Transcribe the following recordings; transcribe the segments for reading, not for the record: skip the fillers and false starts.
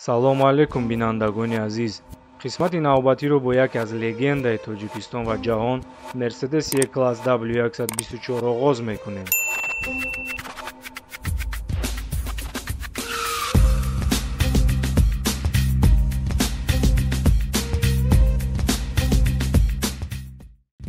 Салому алейкум, бинандагони азиз. Қисмати навбатиро бо яке аз легендаи Тоҷикистон ва ҷаҳон Mercedes E-Class W124 оғоз мекунем.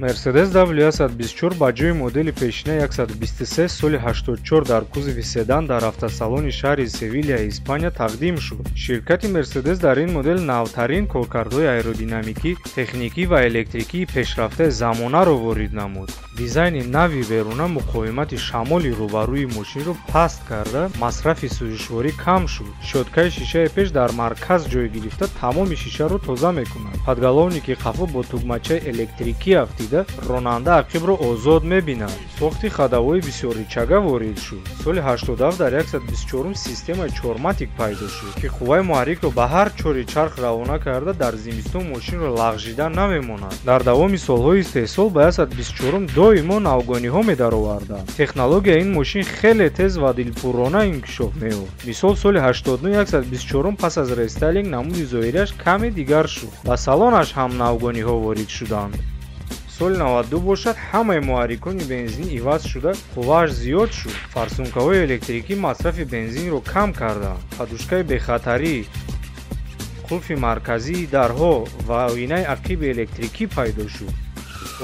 Mercedes W124 ба ҷои модели пешина 123 соли 84 дар кузови седан дар автосалони шаҳри Севилияи Испания тақдим шуд. Ширкати Mercedes дар ин модел навтарин коркардҳои аэродинамикӣ, техникӣ ва электрикии пешрафтаи замонаро ворид намуд. Дизайни нави беруна муқовимати шамоли рӯбарӯи мошинро паст карда, масрафи сӯзишворӣ кам шуд. Щёткаи шишаи пеш дар марказ ҷой гирифта тамоми шишаро тоза мекунад. Подголовники қафо бо тугмачаи электрикӣ афтида ронанда ақибро озод мебинад. Сохти ходовои бисёрричага ворид шуд. Соли 87 дар 124 системаи чорматик пайдо шуд, ки қувваи муҳаррикро ба ҳар чори чарх равона карда дар зимистон мошинро лағжида намемонад. Дар давоми солҳои истеҳсол ба 124 доимо навгониҳо медароварданд. Технологияи ин мошин хеле тез ва дилпурона инкишоф меёфт. Мисол, соли 89 124 пас аз рестайлинг намуди зоҳирияш каме дигар шуд. Ба салонаш ҳам навгониҳо ворид шуданд. Соли 92 бошад, ҳамаи муҳаррикони бензинӣ иваз шуда, қуввааш зиёд шуд. Фарсункаҳои электрикӣ масрафи бензинро кам карданд. Подушкаи бехатарӣ, қулфи марказии дарҳо ва оинаи ақиби электрикӣ пайдо шуд.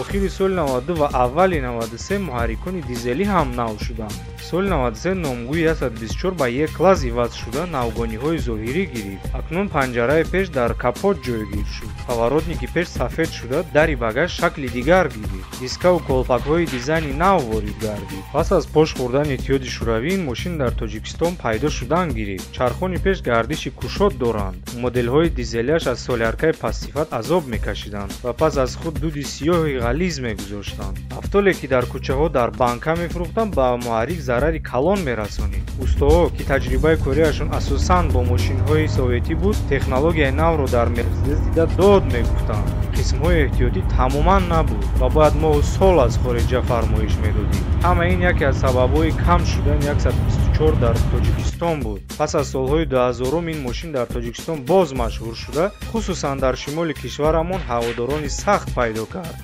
Охири соли 92 ва аввали 93 муҳаррикони дизелӣ ҳам нав шуданд. Соли 93 номгӯи 124 ба Е-класс иваз шуда навгониҳои зоҳирӣ гирифт. Акнун панҷараи пеш дар капот ҷойгир шуд. Поворотники пеш сафед шуда, дари багаж шакли дигар гирифт. Дискаву колпакҳои дизайни нав ворид гардид. Пас аз пош хӯрдани Иттиҳоди Шӯравӣ ин мошин дар Тоҷикистон пайдо шудан гирифт. Чархони пеш гардиши кушод доранд. Моделҳои дизелиаш аз соляркаи пастсифат азоб мекашиданд ва пас аз худ дуди сиёҳи ғализ мегузоштанд. Автоле ки дар кӯчаҳо дар банка мефурӯхтанд, ба муҳаррик зарари калон мерасонид. Устоҳо, ки таҷрибаи кориашон асосан бо мошинҳои советӣ буд, технологияи навро дар Мерседес дида дод мегуфтанд. Қисмҳои эҳтиётӣ тамоман набуд ва бояд моҳу сол аз хориҷа фармоиш медодид. Ҳама ин яке аз сабабҳои кам шудани 124 дар Тоҷикистон буд. Пас аз солҳои 2000 ин мошин дар Тоҷикистон боз машҳур шуда, хусусан дар шимоли кишварамон ҳаводорони сахт пайдо кард.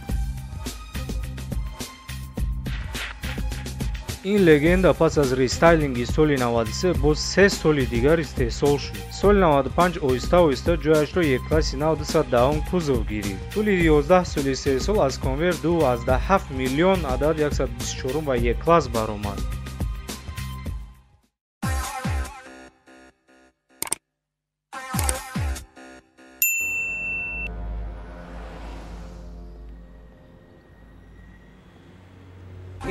Ин легенда пас аз рестайлинги соли 93 боз се соли дигар истеҳсол шуд. Соли 95 оҳиста-оҳиста ҷояшро Е-класси нав 210 кузов гирифт. Тӯли 11 соли истеҳсол аз конвейер 2,7 миллион адад 124 ва Е-класс баромад.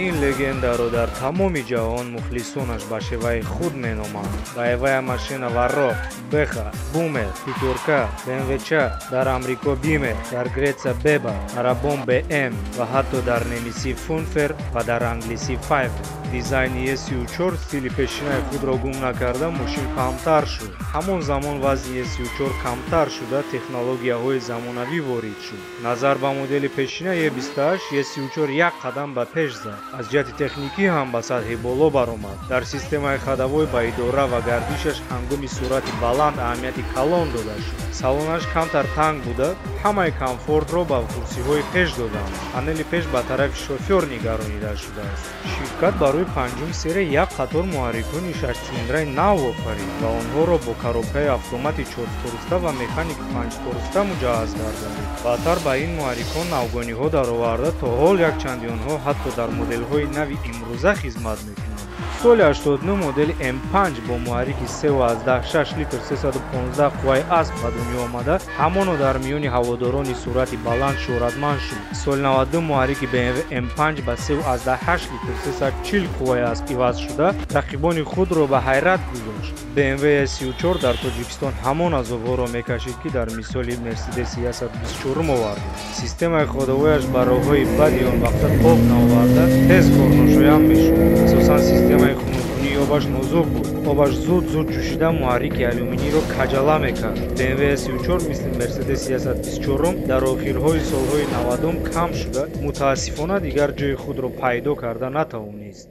Ин легендаро дар тамоми ҷаҳон мухлисонаш ба шеваи худ меноманд. Боевая машина Варро, Беха, Бумер, Пятёрка, БМВЧ, дар Амрико Бимер, дар Гретсия Беба, арабон БМ ва ҳатто дар немисӣ Фунфер ва дар англисӣ Файфер. Дизайни Е34 стили пешинаи худро гум накарда, мошин паҳнтар шуд. Ҳамон замон вазни Е34 камтар шуда, технологияҳои замонавӣ ворид шуд. Назар ба модели пешина Е28, Е34 як қадам ба пеш зад. Аз ҷиҳати техникӣ ҳам ба сатҳи боло баромад. Дар системаи ходовой ба идора ва гардишаш ҳангоми суръати баланд аҳамияти калон дода шуд. Салонаш камтар танг буда, ҳамаи комфортро ба курсиҳои пеш доданд. Панели пеш ба тарафи шофёр нигаронида шудааст. Ширкат барои панҷум серия як қатор муҳаррикони шашсилиндраи нав офарид ва онҳоро бо коробкаи автомати чорскороста ва механики панҷскороста муҷаҳҳаз гардонид. Баъдтар ба ин муҳаррикон навгониҳо дароварда, то ҳол якчанди онҳо ҳатто дар моделҳои нави имрӯза хизмат мекунанд. Соли 89 модели М5 бо муҳаррики 3,6 литр 315 қувваи асп ба дунё омада, ҳамоно дар миёни ҳаводорони суръати баланд шӯҳратманд шуд. Соли 92 муҳаррики BMW М5 ба 3,8 литр 340 қувваи асп иваз шуда, рақибони худро ба ҳайрат гузошт. BMW Е34 дар Тоҷикистон ҳамон азобҳоро мекашид, ки дар мисоли Mercedes 124 овард. Системаи ходовояш ба роҳҳои бади он вақта тоб наоварда, тез корношоям мешуд. Асосан системаи хунуккунии обаш нозук буд. Обаш зуд-зуд ҷӯшида муҳаррики алюминийро каҷала мекард. BMW Е34 мисли Mercedes 124 дар охирҳои солҳои 90 кам шуда, мутаассифона дигар ҷои худро пайдо карда натавонист.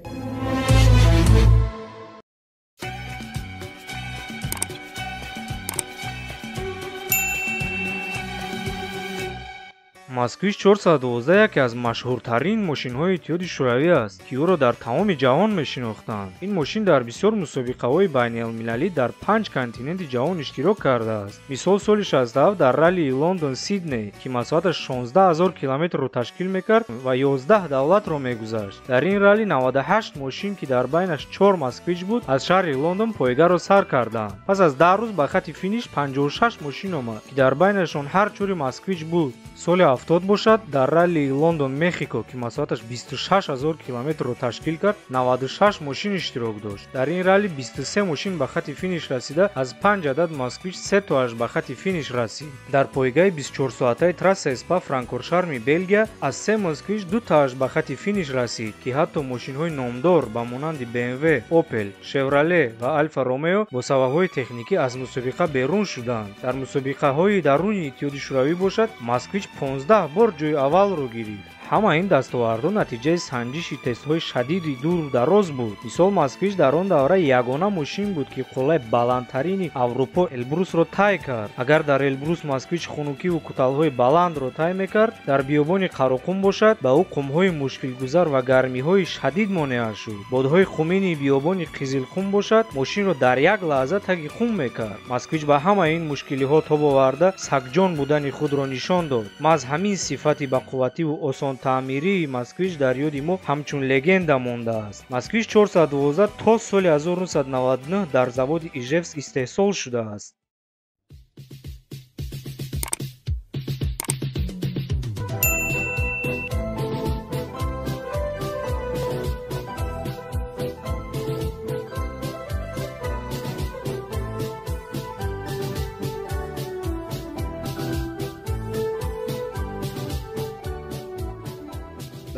Москвич 412 яке аз машҳуртарин мошинҳои Иттиҳоди Шӯравӣ аст, ки ӯро дар тамоми ҷаҳон мешинохтанд. Ин мошин дар бисёр мусобиқаҳои байналмилалӣ дар 5 континенти ҷаҳон иштирок кардааст. Мисол, соли 67 дар раллии Лондон Сидней, ки масоҳаташ 16 000 километрро ташкил мекард ва 11 давлатро мегузашт. Дар ин ралли 98 мошин, ки дар байнаш 4 Москвич буд, аз шаҳри Лондон пойгаро сар карданд. Пас аз 10 рӯз ба хатти финиш 56 мошин омад, ки дар байнашон ҳар чори Москвич буд. Соли 70 бошад, дар раллии Лондон Мехико, ки масоҳаташ 26 000 километрро ташкил кард, 96 мошин иштирок дошт. Дар ин ралли 23 мошин ба хатти финиш расида, аз 5 адад Москвич 3 тоаш ба хатти финиш расид. Дар пойгаи 24-соатаи трассаи Спа Франкоршарми Белгия аз 3 Москвич 2 тоаш ба хатти финиш расид, ки ҳатто мошинҳои номдор ба монанди BMW, Opel, Chevrolet ва Alfa Romeo бо сабабҳои техникӣ аз мусобиқа берун шуданд. Дар мусобиқаҳои даруни Иттиҳоди Шӯравӣ бошад, Москвич 15 бор ҷои аввалро гирифт. Ҳама ин дастовардҳо натиҷаи санҷиши тестҳои шадиди дуру дароз буд. Мисол, Москвич дар он давра ягона мошин буд, ки қуллаи баландтарини Аврупо Элбрусро тай кард. Агар дар Элбрус Москвич хунукиву куталҳои баландро тай мекард, дар биёбони Қароқум бошад, ба ӯ қумҳои мушкилгузар ва гармиҳои шадид монеа шуд. Бодҳои қумини биёбони Қизилқум бошад, мошинро дар як лаҳза таги қум мекард. Москвич ба ҳамаи ин мушкилиҳо тоб оварда, сагҷон будани худро нишон дод. Маҳз ҳамин сифати бақуввативу осон таъмирии Москвич дар ёди мо ҳамчун легенда мондааст. Москвич 412 то соли 1999 дар заводи Ижевск истеҳсол шудааст.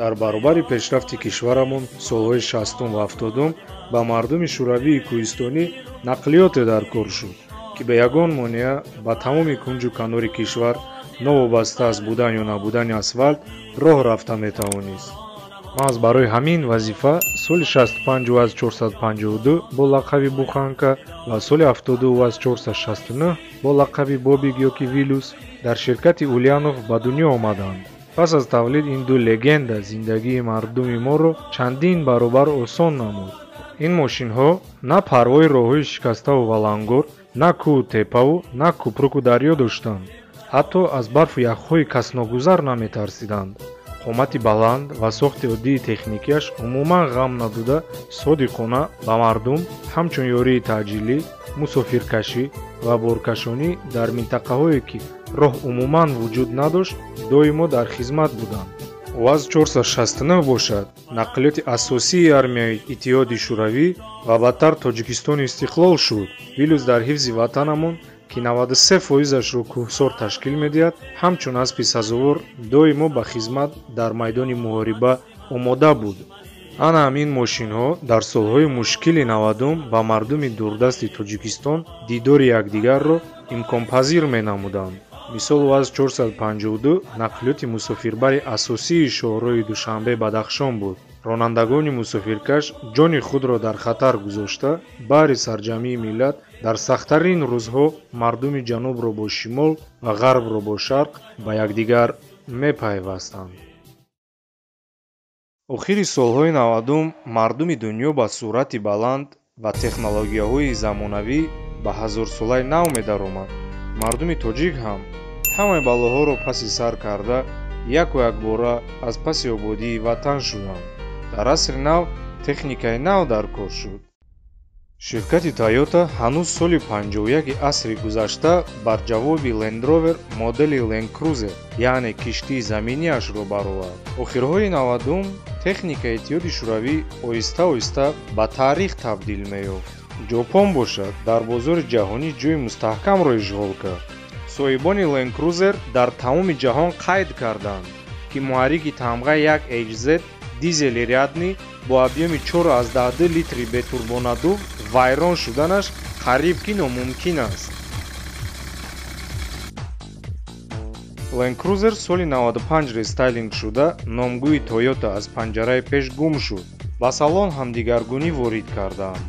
Дар баробари пешрафти кишварамон солҳои 60 ва 70 ба мардуми шӯравии кӯҳистонӣ нақлиёте дар кор шуд, ки ба ягон монеа ба тамоми кунҷу канори кишвар новобаста аз будан ё набудани асфалт роҳ рафта метавонист. Маҳз барои ҳамин вазифа соли 65 УАЗ 452 бо лақаби Буханка ва соли 72 УАЗ 469 бо лақаби Бобик ёки Вилюс дар ширкати Ульянов ба дунё омаданд. Пас аз тавлид ин ду легенда зиндагии мардуми моро чандин баробар осон намуд. Ин мошинҳо на парвои роҳҳои шикаставу валангор, на кӯҳу тепаву, на кӯпруку дарё доштанд. Ҳатто аз барфу яхҳои касногузар наметарсиданд. Қомати баланд ва сохти оддии техникияш умуман ғам надода, содиқона ба мардум ҳамчун ёрии таъҷилӣ, мусофиркашӣ ва боркашонӣ дар минтақаҳое, ки роҳ умуман вуҷуд надошт, доимо дар хизмат буданд. УАЗ 469 бошад, нақлиёти асосии армияи Иттиҳоди Шӯравӣ ва баъдтар Тоҷикистони истиқлол шуд. Вилюс дар ҳифзи ватанамон, ки 93%-ашро кӯҳсор ташкил медиҳад, ҳамчун аспи сазовор доимо ба хизмат дар майдони муҳориба омода буд. Ана ҳамин мошинҳо дар солҳои мушкили 90 ба мардуми дурдасти Тоҷикистон дидори якдигарро имконпазир менамуданд. Мисол, УАЗ 452 нақлиёти мусофирбари асосии шоҳроҳи Душанбе-Бадахшон буд. Ронандагони мусофиркаш ҷони худро дар хатар гузошта, баҳри сарҷамъии миллат дар сахттарин рӯзҳо мардуми ҷанубро бо шимол ва ғарбро бо шарқ ба якдигар мепайвастанд. Охири солҳои 90 мардуми дунё ба суръати баланд ва технологияҳои замонавӣ ба ҳазорсолаи нав медаромад. Мардуми тоҷик ҳам ҳамаи балоҳоро паси сар карда, яку якбора аз паси ободии ватан шуданд. Дар асри нав техникаи нав дар кор шуд. Ширкати Toyota ҳанӯз соли 51 асри гузашта бар ҷавоби Land Rover модели Land Cruiser, яъне киштии заминиашро баровард. Охирҳои 90 техникаи Иттиҳоди Шӯравӣ оҳиста-оҳиста ба таърих табдил меёфт. Ҷопон бошад дар бозори ҷаҳонӣ ҷойи мустаҳкамро ишғол кард. Соҳибони Land Cruiser дар тамоми ҷаҳон қайд карданд, ки муҳаррики тамғаи 1HZ дизели рядни бо объёми 4,2 литри бетурбонадув вайрон шуданаш қариб ки номумкин аст. Land Cruiser соли 95 рестайлинг шуда, номгӯи Toyota аз панҷараи пеш гум шуд. Ба салон ҳам дигаргунӣ ворид кардаанд.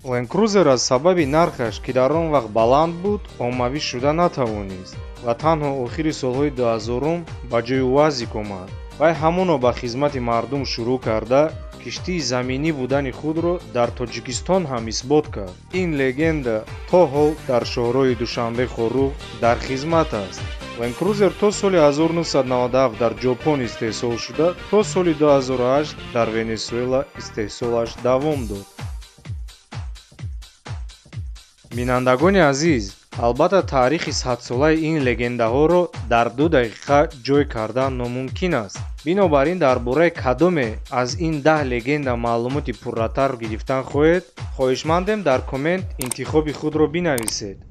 Land Cruiser аз сабаби нархаш, ки дар он вақт баланд буд, оммавӣ шуда натавонист ва танҳо охири солҳои 2000 ба ҷои УАЗик омад. Вай ҳамоно ба хизмати мардум шурӯъ карда, киштии заминӣ будани худро дар Тоҷикистон ҳам исбот кард. Ин легенда то ҳол дар шоҳроҳи Душанбе-Хоруғ дар хизмат аст. Land Cruiser то соли 1997 дар Ҷопон истеҳсол шуда, то соли 2008 дар Венесуэла истеҳсолаш давом дод. Бинандагони азиз, албатта таърихи садсолаи ин легендаҳоро дар 2 дақиқа ҷой кардан номумкин аст. Бинобар ин дар бораи кадоме аз ин 10 легенда маълумоти пурратар гирифтан хоҳед, хоҳишмандем дар коммент интихоби худро бинависед.